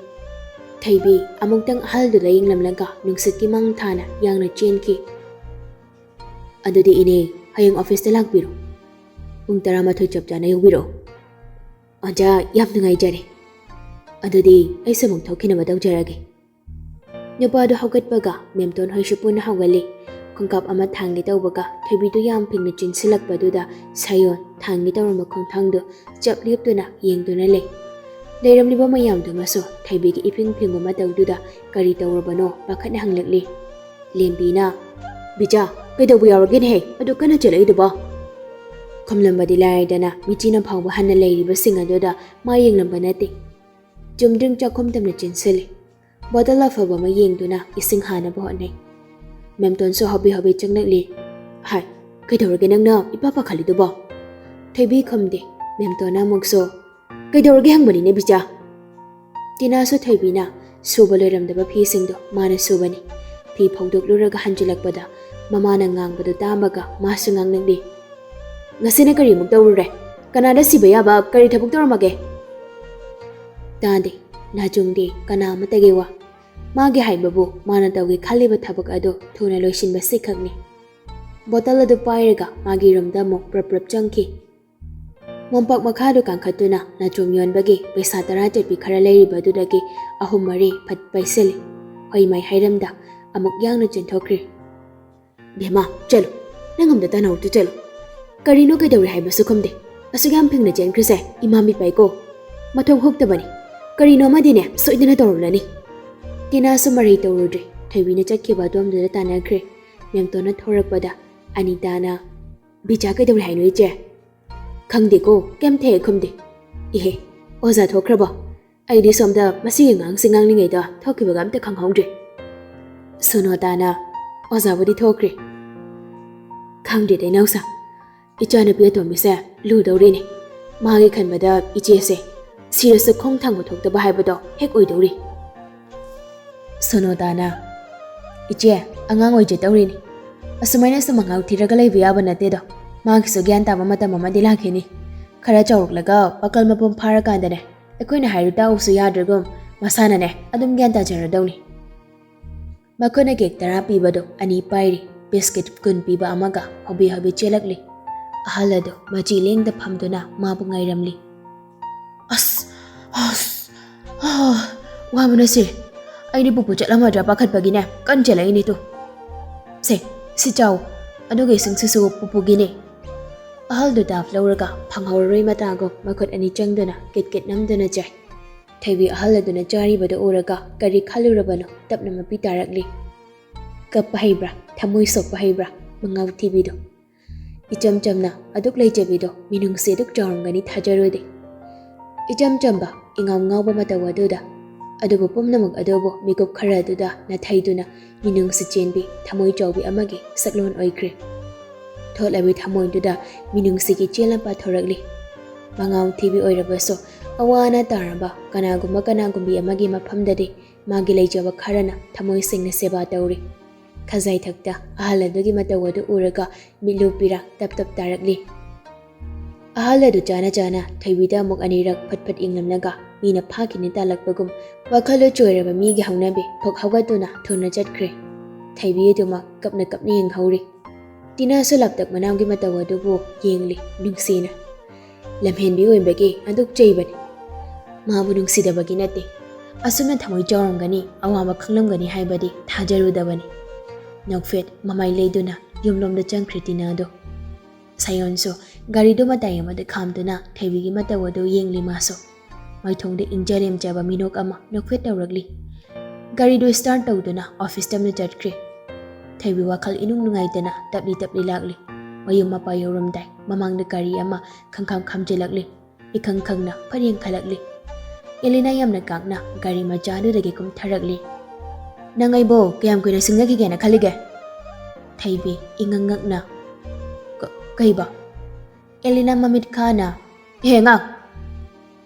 ꯊꯣꯏꯕꯤ ꯑꯃꯨꯛꯇꯪ ꯑꯍꯜꯗꯨꯗ ꯌꯦꯡꯂꯝꯂꯒ ꯅꯨꯡꯁꯤꯠꯀꯤ ꯃꯪ ꯊꯥꯅ ꯌꯥꯡꯅ ꯆꯦꯟꯈꯤ꯫ "ꯑꯗꯨꯗꯤ ꯏꯅꯦ, ꯍꯌꯦꯡ ꯑꯣꯐꯤꯁꯇ ꯂꯥꯛꯄꯤꯔꯣ꯫ ꯄꯨꯡ ꯇꯔꯥꯃꯥꯊꯣꯏ ꯆꯞ ꯆꯥꯅ ꯌꯧꯕꯤꯔꯛꯑꯣ꯫ ꯑꯣꯖꯥ, ꯌꯥꯝ ꯅꯨꯡꯉꯥꯏꯖꯔꯦ꯫ ꯑꯗꯨꯗꯤ ꯑꯩꯁꯨ ꯑꯃꯨꯛ ꯊꯣꯛꯈꯤꯅꯕ ꯇꯧꯖꯔꯒꯦ꯫" ꯅꯨꯄꯥꯗꯨ ꯍꯧꯒꯠꯄꯒ ꯃꯦꯝꯇꯣꯟ ꯍꯣꯏꯁꯨ ꯄꯨꯟꯅ ꯍꯧꯒꯠꯂꯤ꯫ ꯈꯣꯡꯀꯥꯞ ꯑꯃ ꯊꯥꯡꯒꯦ ꯇꯧꯕꯒ ꯊꯣꯏꯕꯤꯗꯨ ꯌꯥꯝ ꯐꯤꯡꯅ ꯆꯦꯟꯁꯤꯜꯂꯛꯄꯗꯨꯗ ꯁꯥꯌꯣꯟ ꯊꯥꯡꯒꯦ ꯇꯧꯔꯝꯕ ꯈꯣꯡꯊꯥꯡꯗꯨ ꯆꯞ ꯂꯦꯞꯇꯨꯅ ꯌꯦꯡꯗꯨꯅ ꯂꯩ꯫ ꯂꯩꯔꯝꯂꯤꯕ ꯃꯌꯥꯝꯗꯨꯃꯁꯨ ꯊꯣꯏꯕꯤꯒꯤ ꯏꯐꯤꯡ ꯐꯤꯡꯕ ꯃꯇꯧꯗꯨꯗ ꯀꯔꯤ ꯇꯧꯔꯕꯅꯣ ꯄꯥꯈꯠꯅ ꯍꯪꯂꯛꯂꯤ꯫ ꯂꯦꯝꯕꯤꯅ, "ꯕꯤꯖꯥ, ꯀꯩꯗꯧꯕ ꯌꯥꯎꯔꯒꯦꯅꯦꯍꯦ? ꯑꯗꯨ ꯀꯟꯅ ꯆꯦꯜꯂꯛꯏꯗꯨꯕꯣ?" ꯈꯨꯝꯂꯝꯕꯗꯤ ꯂꯥꯏꯔꯗꯅ ꯃꯤꯆꯤꯅ ꯐꯥꯎꯕ ꯍꯟꯅ ꯂꯩꯔꯤꯕꯁꯤꯡ ꯑꯗꯨꯗ ꯃꯥ ꯌꯦꯡꯂꯝꯕ ꯅꯠꯇꯦ꯫ ꯆꯨꯝꯗ꯭ꯔꯤꯡ ꯆꯥꯛꯈꯨꯝ ꯇꯝꯅ ꯆꯦꯟꯁꯤꯜꯂꯤ꯫ ꯕꯣꯇꯜ ꯑꯐꯕ ꯑꯃ ꯌꯦꯡꯗꯨꯅ ꯏꯁꯤꯡ ꯍꯥꯟꯅꯕ ꯍꯣꯠꯅꯩ꯫ ꯃꯦꯝꯇꯣꯟꯁꯨ ꯍꯣꯕꯦ ꯍꯣꯕꯦ ꯆꯪꯂꯛꯂꯤ꯫ "ꯍꯥꯏ, ꯀꯩꯗꯧꯔꯒꯦ ꯅꯪꯅ ꯏꯄꯥ ꯄꯥꯈꯠꯂꯤꯗꯨꯕꯣ?" ꯊꯣꯏꯕꯤ ꯈꯨꯝꯗꯦ꯫ ꯃꯦꯝꯇꯣꯟꯅ ꯑꯃꯨꯛꯁꯨ, "ꯀꯩꯗꯧꯔꯒꯦ ꯍꯪꯕꯅꯤꯅꯦ ꯕꯤꯖꯥ?" ꯇꯤꯅꯥꯁꯨ ꯊꯣꯏꯕꯤꯅ ꯁꯨꯕ ꯂꯣꯏꯔꯝꯗꯕ ꯐꯤꯁꯤꯡꯗꯣ ꯃꯥꯅ ꯁꯨꯕꯅꯤ꯫ ꯐꯤ ꯐꯧꯗꯣꯛꯂꯨꯔꯒ ꯍꯟꯖꯤꯜꯂꯛꯄꯗ ꯃꯃꯥꯅ ꯉꯥꯡꯕꯗꯨ ꯇꯥꯕꯒ ꯃꯥꯁꯨ ꯉꯥꯡꯅꯤꯡꯂꯤ꯫ "ꯉꯁꯤꯅ ꯀꯔꯤꯃꯨꯛ ꯇꯧꯔꯨꯔꯦ? ꯀꯅꯥꯗ ꯁꯤꯕ ꯌꯥꯕ ꯀꯔꯤ ꯊꯕꯛ ꯇꯧꯔꯝꯃꯒꯦ?" ꯇꯥꯗꯦ꯫ ꯅꯥꯆꯣꯡꯗꯦ ꯀꯅꯥ ꯑꯃꯠꯇꯒꯤ ꯋꯥ꯫ ꯃꯥꯒꯤ ꯍꯥꯏꯕꯕꯨ ꯃꯥꯅ ꯇꯧꯒꯦ ꯈꯜꯂꯤꯕ ꯊꯕꯛ ꯑꯗꯨ ꯊꯨꯅ ꯂꯣꯏꯁꯤꯟꯕ ꯁꯤꯈꯛꯅꯤ꯫ ꯕꯣꯇꯜ ꯑꯗꯨ ꯄꯥꯏꯔꯒ ꯃꯥꯒꯤ ꯔꯨꯝꯗ ꯑꯃꯨꯛ ꯄ꯭ꯔꯞ ꯄ꯭ꯔꯞ ꯆꯪꯈꯤ꯫ ꯃꯣꯝꯄꯥꯛ ꯃꯈꯥꯗꯨ ꯀꯥꯡꯈꯠꯇꯨꯅ ꯅꯥꯆꯣꯝ ꯌꯣꯟꯕꯒꯤ ꯄꯩꯁꯥ ꯇꯔꯥ ꯆꯠꯄꯤ ꯈꯔ ꯂꯩꯔꯤꯕ ꯑꯗꯨꯗꯒꯤ ꯑꯍꯨꯝ ꯃꯔꯤ ꯐꯠ ꯄꯥꯏꯁꯤꯜꯂꯤ꯫ ꯍꯣꯏ ꯃꯥꯏ ꯍꯥꯏꯔꯝꯗ ꯑꯃꯨꯛ ꯌꯥꯡꯅ ꯆꯦꯟꯊꯣꯛꯈ꯭ꯔꯤ꯫ "ꯕꯦꯝꯃ, ꯆꯠꯂꯨ꯫ ꯅꯪ ꯑꯝꯇ ꯇꯥꯟꯅꯧꯇꯨ ꯆꯠꯂꯨ꯫ ꯀꯔꯤꯅꯣ ꯀꯩꯗꯧꯔꯦ ꯍꯥꯏꯕꯁꯨ ꯈꯨꯝꯗꯦ꯫ ꯑꯁꯨꯛ ꯌꯥꯝ ꯐꯤꯡꯅ ꯆꯦꯟꯈ꯭ꯔꯤꯁꯦ ꯏꯃꯥ ꯃꯤꯠ ꯄꯥꯏꯀꯣ꯫ ꯃꯊꯣꯡ ꯍꯨꯛꯇꯕꯅꯤ꯫ ꯀꯔꯤꯅꯣ ꯑꯃꯗꯤꯅꯦ ꯁꯣꯏꯗꯅ ꯇꯧꯔꯝꯂꯅꯤ꯫" ꯀꯦꯅꯥꯁꯨ ꯃꯔꯩ ꯇꯧꯔꯨꯗ꯭ꯔꯦ꯫ ꯊꯣꯏꯕꯤꯅ ꯆꯠꯈꯤꯕ ꯑꯗꯣꯝꯗꯨꯗ ꯇꯥꯟꯅꯈ꯭ꯔꯦ꯫ ꯃꯦꯝꯇꯣꯟꯅ ꯊꯣꯔꯛꯄꯗ ꯑꯅꯤꯇꯥꯅ, "ꯕꯤꯆꯥ ꯀꯩꯗꯧꯔꯦ ꯍꯥꯏꯅꯣ ꯏꯆꯦ?" "ꯈꯪꯗꯦꯀꯣ, ꯀꯩꯝꯇ ꯍꯦꯛ ꯈꯨꯝꯗꯦ꯫" "ꯏꯍꯦ, ꯑꯣꯖꯥ ꯊꯣꯛꯈ꯭ꯔꯕꯣ? ꯑꯩꯗꯤ ꯁꯣꯝꯗ ꯃꯁꯤꯒꯤ ꯑꯉꯥꯡꯁꯤ ꯉꯥꯡꯂꯤꯉꯩꯗ ꯊꯣꯛꯈꯤꯕꯒ ꯑꯝꯇ ꯈꯪꯍꯧꯗ꯭ꯔꯦ꯫" ꯁꯣꯅꯣꯇꯥꯅ, "ꯑꯣꯖꯥꯕꯨꯗꯤ ꯊꯣꯛꯈ꯭ꯔꯦ꯫" "ꯈꯪꯗꯦꯗ ꯏꯅꯥꯎꯁꯥ, ꯏꯆꯥꯅꯨꯄꯤ ꯑꯇꯣꯝꯕꯤꯁꯦ ꯂꯨꯗꯧꯔꯤꯅꯦ꯫ ꯃꯥꯒꯤ ꯈꯟꯕꯗ ꯏꯆꯦꯁꯦ ꯁꯤꯔꯁꯨ ꯈꯣꯡ ꯊꯥꯡꯕ ꯊꯣꯛꯇꯕ ꯍꯥꯏꯕꯗꯣ ꯍꯦꯛ ꯑꯣꯏꯗꯧꯔꯤ꯫" ꯁꯣꯅꯣꯇꯥꯅ, "ꯏꯆꯦ, ꯑꯉꯥꯡ ꯑꯣꯏꯖꯗꯧꯔꯤꯅꯤ꯫ ꯑꯁꯨꯃꯥꯏꯅ ꯁꯨꯝ ꯃꯉꯥꯎ ꯊꯤꯔꯒ ꯂꯩꯕ ꯌꯥꯕ ꯅꯠꯇꯦꯗꯣ꯫ ꯃꯥꯒꯤꯁꯨ ꯒ꯭ꯌꯥꯟ ꯇꯥꯕ ꯃꯇꯝ ꯑꯃꯗꯤ ꯂꯥꯛꯈꯤꯅꯤ꯫ ꯈꯔ ꯆꯥꯎꯔꯛꯂꯒ ꯄꯥꯀꯜ ꯃꯄꯨꯡ ꯐꯥꯔꯀꯥꯟꯗꯅꯦ, ꯑꯩꯈꯣꯏꯅ ꯍꯥꯏꯔꯨ ꯇꯥꯎꯁꯨ ꯌꯥꯗ꯭ꯔꯒꯨꯝ ꯃꯁꯥꯅꯅꯦ ꯑꯗꯨꯝ ꯒ꯭ꯌꯥꯟ ꯇꯥꯖꯔꯗꯧꯅꯤ꯫" ꯃꯈꯨꯠꯅ ꯀꯦꯛ ꯇꯔꯥ ꯄꯤꯕꯗꯣ ꯑꯅꯤ ꯄꯥꯏꯔꯤ, ꯕꯤꯁꯀꯤꯠ ꯀꯨꯟ ꯄꯤꯕ ꯑꯃꯒ ꯍꯣꯕꯦ ꯍꯣꯕꯦ ꯆꯦꯜꯂꯛꯂꯤ꯫ ꯑꯍꯜ ꯑꯗꯣ ꯃꯆꯤ ꯂꯦꯡꯗ ꯐꯝꯗꯨꯅ ꯃꯥꯕꯨ ꯉꯥꯏꯔꯝꯂꯤ꯫ "ꯑꯁ, ꯑꯁ, ꯑꯥ, ꯋꯥꯕꯅ ꯁꯤꯔꯦ꯫ ꯑꯩꯗꯤ ꯄꯨꯄꯨ ꯆꯠꯂꯝꯃꯗ꯭ꯔꯥ ꯄꯥꯈꯠꯄꯒꯤꯅꯦ ꯀꯟ ꯆꯦꯜꯂꯛꯏꯅꯦ ꯇꯨ꯫ ꯁꯦ, ꯁꯤ ꯆꯥꯎ꯫ ꯑꯗꯨꯒ ꯏꯁꯤꯡꯁꯤꯁꯨ ꯄꯨꯄꯨꯒꯤꯅꯦ꯫" ꯑꯍꯜꯗꯨ ꯗꯥꯞ ꯂꯧꯔꯒ ꯐꯪꯍꯧꯔꯔꯣꯏ ꯃꯇꯥꯒꯨꯝ ꯃꯈꯨꯠ ꯑꯅꯤ ꯆꯪꯗꯨꯅ ꯀꯤꯠ ꯀꯤꯠ ꯅꯝꯗꯨꯅ ꯆꯥꯏ꯫ ꯊꯣꯏꯕꯤ ꯑꯍꯜ ꯑꯗꯨꯅ ꯆꯥꯔꯤꯕꯗꯨ ꯎꯔꯒ ꯀꯔꯤ ꯈꯜꯂꯨꯔꯕꯅꯣ ꯇꯞꯅ ꯃꯄꯤ ꯇꯥꯔꯛꯂꯤ꯫ ꯀꯞꯄ ꯍꯩꯕ꯭ꯔꯥ, ꯊꯃꯣꯏ ꯁꯣꯛꯄ ꯍꯩꯕ꯭ꯔꯥ, ꯃꯉꯥꯎ ꯊꯤꯕꯤꯗꯣ꯫ ꯏꯆꯝ ꯆꯝꯅ ꯑꯗꯨꯛ ꯂꯩꯖꯕꯤꯗꯣ ꯃꯤꯅꯨꯡꯁꯤ ꯑꯗꯨꯛ ꯆꯥꯎꯔꯝꯒꯅꯤ ꯊꯥꯖꯔꯨꯗꯦ꯫ ꯏꯆꯝ ꯆꯝꯕ, ꯏꯉꯥꯎ ꯉꯥꯎꯕ ꯃꯇꯧ ꯑꯗꯨꯗ, ꯑꯗꯨꯕꯨ ꯄꯨꯝꯅꯃꯛ ꯑꯗꯨꯕꯨ ꯃꯤꯀꯨꯞ ꯈꯔ ꯑꯗꯨꯗ ꯅꯥꯊꯩꯗꯨꯅ ꯃꯤꯅꯨꯡꯁꯤ ꯆꯦꯟꯕꯤ, ꯊꯃꯣꯏ ꯆꯥꯎꯕꯤ ꯑꯃꯒꯤ ꯁꯛꯂꯣꯟ ꯑꯣꯏꯈ꯭ꯔꯦ꯫ ꯊꯣꯠꯂꯕꯤ ꯊꯃꯣꯏꯗꯨꯗ ꯃꯤꯅꯨꯡꯁꯤꯒꯤ ꯆꯦꯜ ꯑꯃ ꯄꯥꯊꯣꯔꯛꯂꯤ꯫ ꯃꯉꯥꯎ ꯊꯤꯕꯤ ꯑꯣꯏꯔꯕꯁꯨ, ꯑꯋꯥ ꯑꯅꯥ ꯇꯥꯔꯕ ꯀꯅꯥꯒꯨꯝꯕ ꯀꯅꯥꯒꯨꯝꯕꯤ ꯑꯃꯒꯤ ꯃꯐꯝꯗꯗꯤ ꯃꯥꯒꯤ ꯂꯩꯖꯕ ꯈꯔꯅ ꯊꯃꯣꯏ ꯁꯦꯡꯅ ꯁꯦꯕꯥ ꯇꯧꯔꯤ꯫ ꯈꯖꯥꯏꯊꯛꯇ ꯑꯍꯜ ꯑꯗꯨꯒꯤ ꯃꯇꯧ ꯑꯗꯨ ꯎꯔꯒ ꯃꯤꯠꯂꯨ ꯄꯤꯔꯥ ꯇꯞ ꯇꯞ ꯇꯥꯔꯛꯂꯤ꯫ ꯑꯍꯜ ꯑꯗꯨ ꯆꯥꯅ ꯆꯥꯅ ꯊꯣꯏꯕꯤꯗ ꯑꯃꯨꯛ ꯑꯅꯤꯔꯛ ꯐꯠ ꯐꯠ ꯌꯦꯡꯂꯝꯂꯒ ꯃꯤꯅ ꯐꯥꯈꯤꯅꯤ ꯇꯥꯜꯂꯛꯄꯒꯨꯝ ꯋꯥꯈꯜꯗꯨ ꯆꯣꯏꯔꯕ ꯃꯤꯒꯤ ꯍꯧꯅꯕꯤ ꯊꯣꯛ ꯍꯧꯒꯠꯇꯨꯅ ꯊꯨꯅ ꯆꯠꯈ꯭ꯔꯦ꯫ ꯊꯣꯏꯕꯤ ꯑꯗꯨꯃꯛ ꯀꯞꯅ ꯀꯞꯅ ꯌꯦꯡꯍꯧꯔꯤ꯫ ꯇꯤꯅꯥꯁꯨ ꯂꯥꯞꯇꯛ ꯃꯅꯥꯎꯒꯤ ꯃꯇꯧ ꯑꯗꯨꯕꯨ ꯌꯦꯡꯂꯤ ꯅꯨꯡꯁꯤꯅ꯫ ꯂꯝꯍꯦꯟꯕꯤ ꯑꯣꯏꯕꯒꯤ ꯑꯗꯨꯛ ꯆꯩꯕꯅꯤ꯫ ꯃꯥꯕꯨ ꯅꯨꯡꯁꯤꯗꯕꯒꯤ ꯅꯠꯇꯦ꯫ ꯑꯁꯨꯝꯅ ꯊꯃꯣꯏ ꯆꯥꯎꯔꯝꯒꯅꯤ, ꯑꯋꯥꯕ ꯈꯪꯂꯝꯒꯅꯤ ꯍꯥꯏꯕꯗꯤ ꯊꯥꯖꯔꯨꯗꯕꯅꯤ꯫ ꯅꯣꯛꯐꯦꯠ ꯃꯃꯥꯏ ꯂꯩꯗꯨꯅ ꯌꯨꯝꯂꯣꯝꯗ ꯆꯪꯈ꯭ꯔꯦ ꯇꯤꯅꯥꯗꯣ꯫ ꯁꯥꯌꯣꯟꯁꯨ ꯒꯥꯔꯤꯗꯨ ꯃꯇꯥꯏ ꯑꯃꯗ ꯈꯥꯝꯗꯨꯅ ꯊꯣꯏꯕꯤꯒꯤ ꯃꯇꯧ ꯑꯗꯨ ꯌꯦꯡꯂꯤ ꯃꯥꯁꯨ꯫ ꯃꯥꯏꯊꯣꯡꯗ ꯏꯪꯖꯔꯦꯝꯖꯕ ꯃꯤꯅꯣꯛ ꯑꯃ ꯅꯣꯛꯐꯦꯠ ꯇꯧꯔꯛꯂꯤ꯫ ꯒꯥꯔꯤꯗꯨ start ꯇꯧꯗꯨꯅ office ꯇꯝꯅ ꯆꯠꯈ꯭ꯔꯦ꯫ ꯊꯣꯏꯕꯤ ꯋꯥꯈꯜ ꯏꯅꯨꯡ ꯅꯨꯡꯉꯥꯏꯇꯅ ꯇꯞꯂꯤ ꯇꯞꯂꯤ ꯂꯥꯛꯂꯤ꯫ ꯃꯌꯨꯝ ꯃꯄꯥ ꯌꯧꯔꯝꯗꯥꯏ ꯃꯃꯥꯡꯗ ꯒꯥꯔꯤ ꯑꯃ ꯈꯪꯈꯥꯝ ꯈꯥꯝꯖꯤꯜꯂꯛꯂꯤ꯫ ꯏꯈꯪ ꯈꯪꯅ ꯐꯠ ꯌꯦꯡꯈꯠꯂꯛꯂꯤ꯫ ꯑꯦꯂꯤꯅꯥ ꯌꯥꯝꯅ ꯀꯥꯛꯅ ꯒꯥꯔꯤ ꯃꯆꯥꯗꯨꯗꯒꯤ ꯀꯨꯝꯊꯔꯛꯂꯤ꯫ "ꯅꯪ ꯑꯩꯕꯨ ꯀꯌꯥꯝ ꯀꯨꯏꯅ ꯁꯤꯡꯅꯈꯤꯒꯦꯅ ꯈꯜꯂꯤꯒꯦ?" ꯊꯩꯕꯤ ꯏꯉꯛ ꯉꯛꯅ꯫ "ꯀ-, ꯀꯩꯕ?" ꯑꯦꯂꯤꯅꯥ ꯃꯃꯤꯠ ꯈꯥꯅ, "ꯍꯦ ꯑꯉꯥꯡ,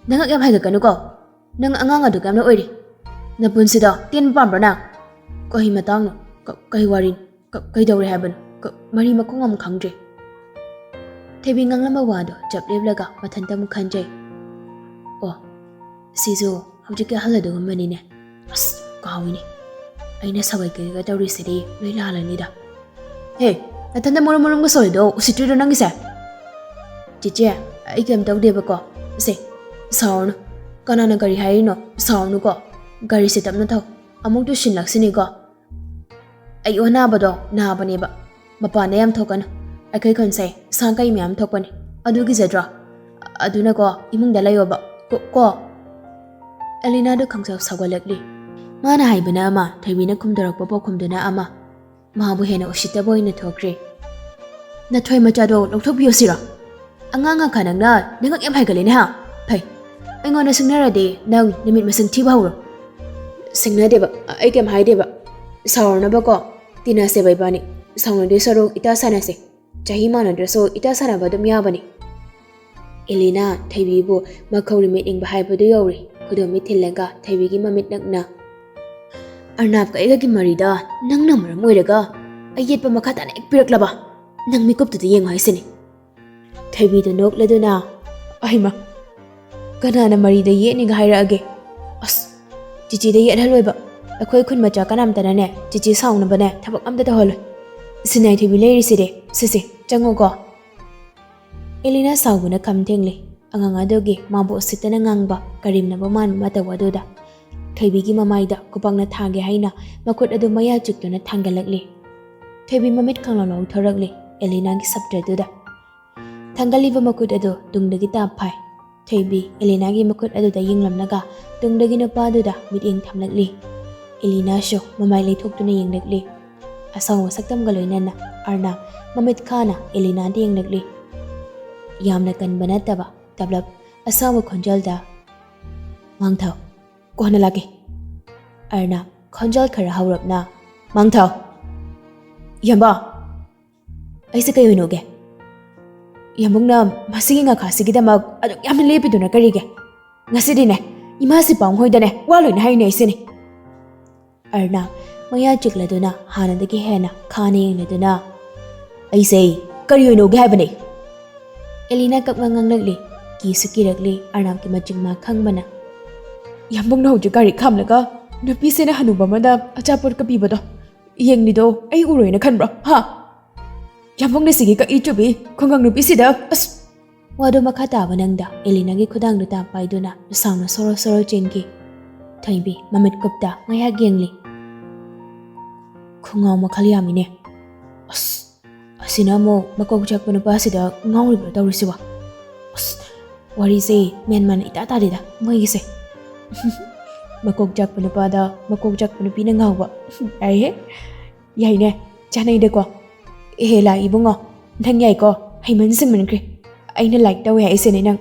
ꯅꯉꯛ ꯌꯥꯝ ꯍꯥꯏꯒꯠꯀꯅꯨꯀꯣ꯫ ꯅꯪ ꯑꯉꯥꯡ ꯑꯗꯨ ꯀꯌꯥꯝꯅ ꯑꯣꯏꯔꯤ? ꯅꯄꯨꯟꯁꯤꯗꯣ ꯇꯦꯟꯕ ꯄꯥꯝꯕ꯭ꯔꯣ ꯅꯪ? ꯀꯩ ꯃꯇꯥꯡꯅꯣ? ꯀ-, ꯀꯩ ꯋꯥꯔꯤꯅꯣ? ꯀ-, ꯀꯩꯗꯧꯔꯦ ꯍꯥꯏꯕꯅꯣ? ꯀ-, ꯃꯔꯤ ꯃꯈꯣꯡ ꯑꯃ ꯈꯪꯗ꯭ꯔꯦ꯫" ꯊꯣꯏꯕꯤ ꯉꯥꯡꯂꯝꯕ ꯋꯥꯗꯣ ꯆꯞ ꯂꯦꯞꯂꯒ ꯃꯊꯟꯇ ꯑꯃꯨꯛ ꯈꯟꯖꯩ꯫ "ꯑꯣ, ꯁꯤꯁꯨ ꯍꯧꯖꯤꯛꯀꯤ ꯑꯍꯜ ꯑꯗꯨꯒꯨꯝꯕꯅꯤꯅꯦ꯫ ꯑꯁ, ꯀꯥꯎꯏꯅꯦ꯫ ꯑꯩꯅ ꯁꯥꯎꯒꯠ ꯀꯩꯒ ꯇꯧꯔꯤꯁꯤꯗꯤ ꯂꯣꯏ ꯂꯥꯜꯂꯅꯤꯗ꯫ ꯍꯦ, ꯅꯊꯟꯇ ꯃꯔꯨꯝ ꯃꯔꯨꯝꯒ ꯁꯣꯜꯂꯤꯗꯣ ꯎꯁꯤꯠꯇ꯭ꯔꯤꯔꯣ ꯅꯪꯒꯤꯁꯦ?" "ꯆꯦꯆꯦ, ꯑꯩ ꯀꯩꯝ ꯇꯧꯗꯦꯕꯀꯣ꯫ ꯑꯁꯦ, ꯁꯥꯎꯔꯅꯨ꯫ ꯀꯅꯥꯅ ꯀꯔꯤ ꯍꯥꯏꯔꯤꯅꯣ? ꯁꯥꯎꯔꯅꯨꯀꯣ꯫ ꯒꯥꯔꯤꯁꯦ ꯇꯞꯅ ꯊꯧ꯫ ꯑꯃꯨꯛ ꯇꯨꯁꯤꯜꯂꯛꯁꯤꯅꯤꯀꯣ꯫ ꯑꯩ ꯑꯣꯅꯥꯕꯗꯣ ꯅꯥꯕꯅꯦꯕ꯫ ꯃꯄꯥꯟꯗ ꯌꯥꯝ ꯊꯣꯛꯀꯅꯨ꯫ ꯑꯩꯈꯣꯏ ꯈꯨꯟꯁꯦ ꯁꯥ ꯀꯩ ꯃꯌꯥꯝ ꯊꯣꯛꯄꯅꯤ꯫ ꯑꯗꯨ ꯀꯤꯖꯗ꯭ꯔꯣ? ꯑꯗꯨꯅꯀꯣ, ꯏꯃꯨꯡꯗ ꯂꯩꯌꯣꯕ꯫ ꯀꯣ, ꯀꯣ?" ꯑꯦꯂꯤꯅꯥꯗꯣ ꯈꯪꯁꯥꯎ ꯁꯥꯎꯒꯠꯂꯛꯂꯤ꯫ ꯃꯥꯅ ꯍꯥꯏꯕꯅ ꯑꯃ, ꯊꯣꯏꯕꯤꯅ ꯈꯨꯝꯗꯣꯔꯛꯄ ꯄꯥꯎꯈꯨꯝꯗꯨꯅ ꯑꯃ꯫ ꯃꯥꯕꯨ ꯍꯦꯟꯅ ꯎꯁꯤꯠꯇꯕ ꯑꯣꯏꯅ ꯊꯣꯛꯈ꯭ꯔꯦ꯫ "ꯅꯊꯣꯏ ꯃꯆꯥꯗꯣ ꯂꯧꯊꯣꯛꯄꯤꯌꯣ ꯁꯤꯔꯣ? ꯑꯉꯥꯡ ꯑꯈꯥ ꯅꯪꯅ ꯅꯉꯛ ꯌꯥꯝ ꯍꯥꯏꯒꯠꯂꯦꯅꯦ ꯍꯥ? ꯐꯩ꯫ ꯑꯩꯉꯣꯟꯗ ꯁꯤꯡꯅꯔꯗꯤ ꯅꯪ ꯅꯨꯃꯤꯠ ꯃꯁꯤꯡ ꯊꯤꯕ ꯍꯧꯔꯣ꯫" "ꯁꯤꯡꯅꯗꯦꯕ, ꯑꯩ ꯀꯩꯝ ꯍꯥꯏꯗꯦꯕ꯫ ꯁꯥꯎꯔꯅꯕꯀꯣ, ꯇꯤꯟꯅꯁꯦꯕ ꯏꯕꯥꯅꯤ꯫ ꯁꯥꯎꯅꯗꯣꯏ ꯁꯔꯨꯛ ꯏꯇꯥ ꯁꯥꯟꯅꯁꯦ꯫ ꯆꯍꯤ ꯃꯥꯟꯅꯗ꯭ꯔꯁꯨ ꯏꯇꯥ ꯁꯥꯟꯅꯕ ꯑꯗꯨꯝ ꯌꯥꯕꯅꯤ꯫" ꯑꯦꯂꯤꯅꯥ ꯊꯣꯏꯕꯤꯕꯨ ꯃꯈꯧꯔꯤ ꯃꯤꯠ ꯌꯦꯡꯕ ꯍꯥꯏꯕꯗꯨ ꯌꯧꯔꯦ꯫ ꯈꯨꯗꯣꯝꯕꯤ ꯊꯤꯜꯂꯒ ꯊꯣꯏꯕꯤꯒꯤ ꯃꯃꯤꯠ ꯅꯛꯅ, ꯑꯔꯅꯥꯞꯀ ꯑꯩꯒꯒꯤ ꯃꯔꯤꯗ ꯅꯪꯅ ꯃꯔꯝ ꯑꯣꯏꯔꯒ ꯑꯌꯦꯠꯄ ꯃꯈꯥ ꯇꯥꯅ ꯍꯦꯛ ꯄꯤꯔꯛꯂꯕ? ꯅꯪ ꯃꯤꯀꯨꯞꯇꯨꯗ ꯌꯦꯡꯉꯣ ꯍꯥꯏꯁꯤꯅꯤ꯫ ꯊꯣꯏꯕꯤꯗꯨ ꯅꯣꯛꯂꯗꯨꯅ, "ꯑꯩꯃ, ꯀꯅꯥꯅ ꯃꯔꯤꯗ ꯌꯦꯠꯅꯤꯒ ꯍꯥꯏꯔꯛꯑꯒꯦ? ꯑꯁ, ꯆꯤꯆꯦꯗ ꯌꯦꯠꯍꯜꯂꯣꯏꯕ꯫ ꯑꯩꯈꯣꯏ ꯈꯨꯟ ꯃꯆꯥ ꯀꯅꯥꯝꯇꯅꯅꯦ ꯆꯤꯆꯦ ꯁꯥꯎꯅꯕꯅꯦ ꯊꯕꯛ ꯑꯝꯇ ꯇꯧꯍꯜꯂꯣꯏ꯫ ꯁꯤꯅꯥꯏ ꯊꯣꯏꯕꯤ ꯂꯩꯔꯤꯁꯤꯗꯤ, ꯁꯤꯁꯦ ꯆꯪꯉꯣꯀꯣ꯫" ꯑꯦꯂꯤꯅꯥ ꯁꯥꯎꯕꯅ ꯈꯝ ꯊꯦꯡꯂꯦ꯫ ꯑꯉꯥꯡ ꯑꯗꯨꯒꯤ ꯃꯥꯕꯨ ꯎꯁꯤꯠꯇꯅ ꯉꯥꯡꯕ, ꯀꯔꯦꯝꯅꯕ ꯃꯥꯟꯕ ꯃꯇꯧ ꯑꯗꯨꯗ ꯊꯣꯏꯕꯤꯒꯤ ꯃꯃꯥꯏꯗ ꯈꯨꯄꯥꯛꯅ ꯊꯥꯒꯦ ꯍꯥꯏꯅ ꯃꯈꯨꯠ ꯑꯗꯨ ꯃꯌꯥ ꯆꯤꯛꯇꯨꯅ ꯊꯥꯡꯒꯠꯂꯛꯂꯤ꯫ ꯊꯣꯏꯕꯤ ꯃꯃꯤꯠ ꯈꯪꯂꯥꯎ ꯂꯥꯎꯊꯣꯔꯛꯂꯤ ꯑꯦꯂꯤꯅꯥꯒꯤ ꯁꯞꯇ꯭ꯔꯗꯨꯗ꯫ ꯊꯥꯡꯒꯠꯂꯤꯕ ꯃꯈꯨꯠ ꯑꯗꯨ ꯇꯨꯡꯗꯒꯤ ꯇꯥꯞ ꯐꯥꯏ꯫ ꯊꯣꯏꯕꯤ ꯑꯦꯂꯤꯅꯥꯒꯤ ꯃꯈꯨꯠ ꯑꯗꯨꯗ ꯌꯦꯡꯂꯝꯂꯒ ꯇꯨꯡꯗꯒꯤ ꯅꯨꯄꯥꯗꯨꯗ ꯃꯤꯠꯌꯦꯡ ꯊꯝꯂꯛꯂꯤ꯫ ꯑꯦꯂꯤꯅꯥꯁꯨ ꯃꯃꯥꯏ ꯂꯩꯊꯣꯛꯇꯨꯅ ꯌꯦꯡꯂꯛꯂꯤ꯫ ꯑꯁꯥꯎꯕ ꯁꯛꯇꯝꯒ ꯂꯣꯏꯅꯅ ꯑꯔꯅꯥꯞ ꯃꯃꯤꯠ ꯈꯥꯅ ꯑꯦꯂꯤꯅꯥꯗ ꯌꯦꯡꯂꯛꯂꯤ꯫ ꯌꯥꯝꯅ ꯀꯟꯕ ꯅꯠꯇꯕ ꯇꯞꯂꯞ ꯑꯁꯥꯎꯕ ꯈꯣꯟꯖꯦꯜꯗ, "ꯃꯥꯡꯊꯧ, ꯀꯣꯟꯅ ꯂꯥꯛꯀꯦ꯫" ꯑꯔꯅꯥꯞ ꯈꯣꯟꯖꯦꯜ ꯈꯔ ꯍꯧꯔꯞꯅ, "ꯃꯥꯡꯊꯧ꯫" "ꯌꯥꯝꯕ, ꯑꯩꯁꯦ ꯀꯩ ꯑꯣꯏꯅ ꯎꯒꯦ?" "ꯌꯥꯝꯕꯨꯡꯅ ꯃꯁꯤꯒꯤ ꯉꯥꯈꯥꯁꯤꯒꯤꯗꯃꯛ ꯑꯗꯨꯛ ꯌꯥꯝꯅ ꯂꯦꯞꯄꯤꯗꯨꯅ ꯀꯔꯤꯒꯤ? ꯉꯁꯤꯗꯤꯅꯦ, ꯏꯃꯥꯁꯤ ꯄꯥꯎ ꯍꯣꯏꯗꯅꯦ ꯋꯥ ꯂꯣꯏꯅ ꯍꯥꯏꯅꯤ ꯑꯩꯁꯤꯅꯤ꯫" ꯑꯔꯅꯥꯞ ꯃꯌꯥ ꯆꯤꯛꯂꯗꯨꯅ ꯍꯥꯟꯅꯗꯒꯤ ꯍꯦꯟꯅ ꯈꯥꯅ ꯌꯦꯡꯂꯗꯨꯅ, "ꯑꯩꯁꯦ ꯀꯔꯤ ꯑꯣꯏꯅ ꯎꯒꯦ ꯍꯥꯏꯕꯅꯤ?" ꯑꯦꯂꯤꯅꯥ ꯀꯞꯅ ꯉꯥꯡꯂꯛꯂꯤ꯫ ꯀꯤꯁꯨ ꯀꯤꯔꯛꯂꯤ ꯑꯔꯅꯥꯞꯀꯤ ꯃꯆꯤꯡ ꯃꯥ ꯈꯪꯕꯅ꯫ "ꯌꯥꯝꯕꯨꯡꯅ ꯍꯧꯖꯤꯛ ꯒꯥꯔꯤ ꯈꯥꯝꯂꯒ ꯅꯨꯄꯤꯁꯤꯅ ꯍꯅꯨꯕ ꯑꯃꯗ ꯑꯆꯥꯄꯣꯠꯀ ꯄꯤꯕꯗꯣ ꯌꯦꯡꯂꯤꯗꯣ ꯑꯩ ꯎꯔꯣꯏꯅ ꯈꯟꯕ꯭ꯔꯣ? ꯍꯥ? ꯌꯥꯝꯕꯨꯡꯅ ꯁꯤꯒꯤ ꯀꯛꯏ ꯆꯨꯕꯤ ꯈꯨꯡꯒꯪ ꯅꯨꯄꯤꯁꯤꯗ, ꯑꯁ!" ꯋꯥꯗꯨ ꯃꯈꯥ ꯇꯥꯕ ꯅꯪꯗ ꯑꯦꯂꯤꯅꯥꯒꯤ ꯈꯨꯗꯥꯡꯗꯨ ꯇꯥꯞ ꯄꯥꯏꯗꯨꯅ ꯁꯥꯎꯅ ꯁꯣꯔꯣ ꯁꯣꯔꯣ ꯆꯦꯟꯈꯤ꯫ ꯊꯣꯏꯕꯤ ꯃꯃꯤꯠ ꯀꯨꯞꯇ ꯉꯥꯏꯍꯥꯛ ꯌꯦꯡꯂꯤ꯫ "ꯈꯣꯡꯉꯥꯎ ꯃꯈꯜ ꯌꯥꯝꯃꯤꯅꯦ꯫ ꯑꯁ, ꯑꯁꯤꯅ ꯑꯃꯨꯛ ꯃꯀꯣꯛ ꯆꯥꯛꯄ ꯅꯨꯄꯥꯁꯤꯗ ꯉꯥꯎꯔꯤꯕ꯭ꯔꯥ ꯇꯧꯔꯤꯁꯤꯕꯣ? ꯑꯁ, ꯋꯥꯔꯤꯁꯦ ꯃꯦꯟ ꯃꯥꯟ ꯏꯇꯥ ꯇꯥꯗꯦꯗ ꯃꯣꯏꯒꯤꯁꯦ꯫" "ꯃꯀꯣꯛ ꯆꯥꯛꯄ ꯅꯨꯄꯥꯗ ꯃꯀꯣꯛ ꯆꯥꯛꯄ ꯅꯨꯄꯤꯅ ꯉꯥꯎꯕ꯫ ꯌꯥꯏꯍꯦ, ꯌꯥꯏꯅꯦ, ꯆꯥꯅꯩꯗꯀꯣ꯫ ꯑꯦꯍꯦ ꯂꯥꯛ ꯏꯕꯨꯡꯉꯣ, ꯅꯪ ꯌꯥꯏꯀꯣ, ꯍꯩꯃꯟ ꯁꯤꯡꯃꯟꯈ꯭ꯔꯦ꯫ ꯑꯩꯅ ꯂꯥꯏꯛ ꯇꯧꯋꯦ ꯍꯥꯏꯁꯤꯅꯦ ꯅꯪ꯫